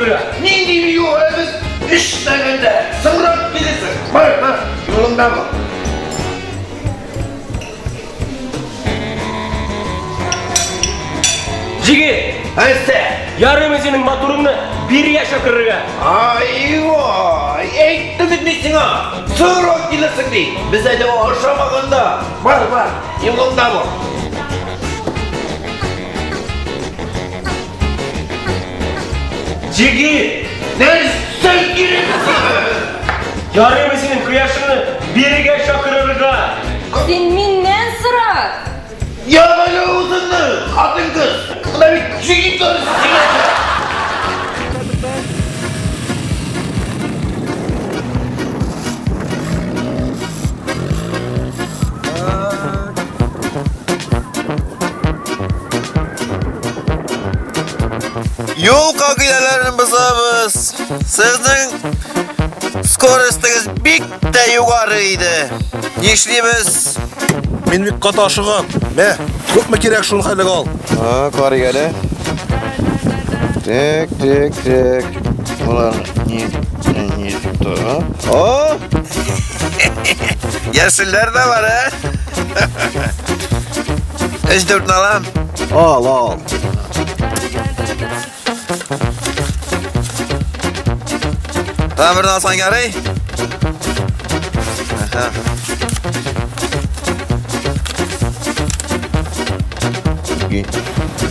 чакырырга. Нинди бию, без эшләгәндә соңрак килерсең. Бар, бар, юлыңда бул. Җегет! Нәрсә? Ярыймы синең матурыңны биргә чакырырга? Ай-вай, әйттем бит мин сиңа. Соңрак килерсең ди. Без әле ашамаганда. Бар, бар, юлыңда бул. Җегет! Нәрсә кирәк сиңа? Ярыймы синең кояшыңны биргә чакырырга? Син миннән сора! Ябайлы үзеңне, хатын-кыз! Менә бит җегетләр сиңа! Юл кагыйдәләрен бозабыз. Сезнең скоростыгыз бик тә югары иде. Нишлибез? Мин бик каты ашыгам. Мә, күпме кирәк шуны хәллек ал. А, карыйк әле. Так, так, так. Болар не тора? О! Яшелләр дә бар, ә? 3-4 алам. Ал, ал. Тагын берне алсаң ярый. Аһа.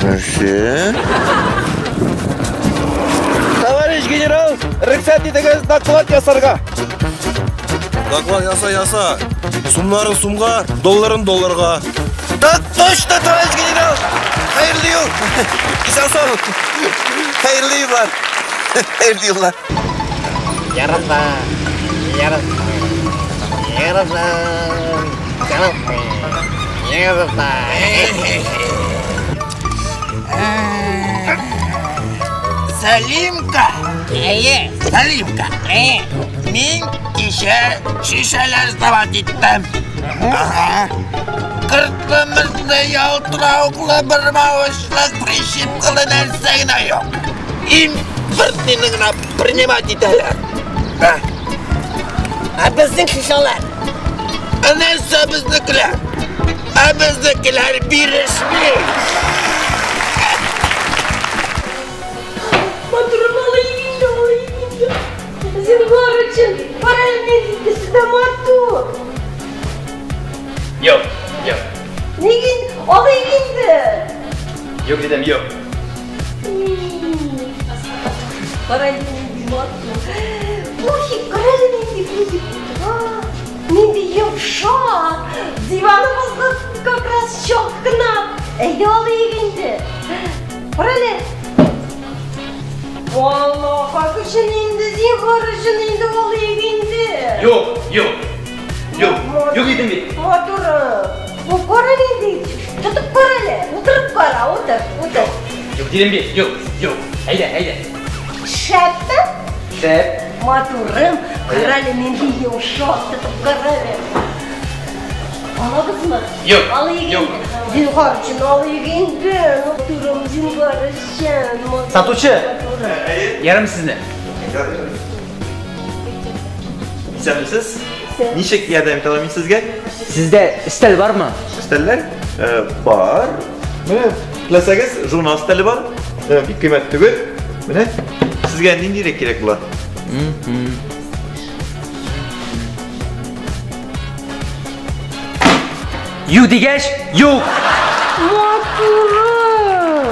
Нәрсә? Товарищ генерал, рөхсәт итегез доклад ясарга. Доклад яса, яса. Сумнарын сумга, долларын долларга. Так точно, товарищ генерал. Хәерле юл. Исән сау. Хәерле юллар. Хәерле юллар. Яраса, яраса, яраса, яраса, яраса. Сәлимка! Әйе, Сәлимка! әйе. Мин кичә шешәләр сдавать иттем. Ага. Кыртлы-мыртлы, ялтыравыклы, бормавычлы, прищепкалы нәрсә генә юк. Импортныйны гына принимать итәләр. Ә, Ә безнең шешәләр. ә нәрсә безнекеләр? Ә безнекеләр бирешми. Матурым, алыйк инде, алыйк инде. Зинһар өчен, кара әле нинди төсе матур. Юк, юк. Нигә алыйк инде? Юк дидем, юк. Кара әле нинди матур. Пухик, кара әле нинди пухик. А, нинди йомшак. Диваныбызга как раз чак кына. Әйдә алыйк инде. Кара әле. Аллаһ өчен инде, зинһар өчен инде алыйк инде. Юк, юк. Юк, юк дидем бит. Матурым. Бу кара нинди? Тотып кара әле. Утырып кара, утыр, утыр. Юк дидем бит, юк, юк. Әйдә, әйдә. Шәпме? Шәп. Матурым, кара әле нинди йомшак, тотып кара әле. Алабызмы? Юк, Алыйк юк. инде. Зинһар өчен алыйк инде. Матурым, зинһар өчен. Матурым, Сатучы. матурым. Ярым сезне. Исәнмесез? Ничек ярдәм итә алам мин сезгә? Сездә өстәл бармы? Өстәлләр бар. Менә, теләсәгез, журнал өстәле бар. Бик кыйммәт түгел. Менә, сезгә ниндирәк кирәк була? Юк дигәч, юк. Матурым.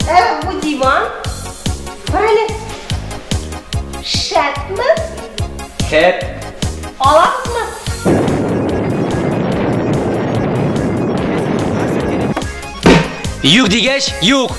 Ә, бу диван. Кара әле. Шәпме? Шәп. Алабызмы? Юк дигәч, юк.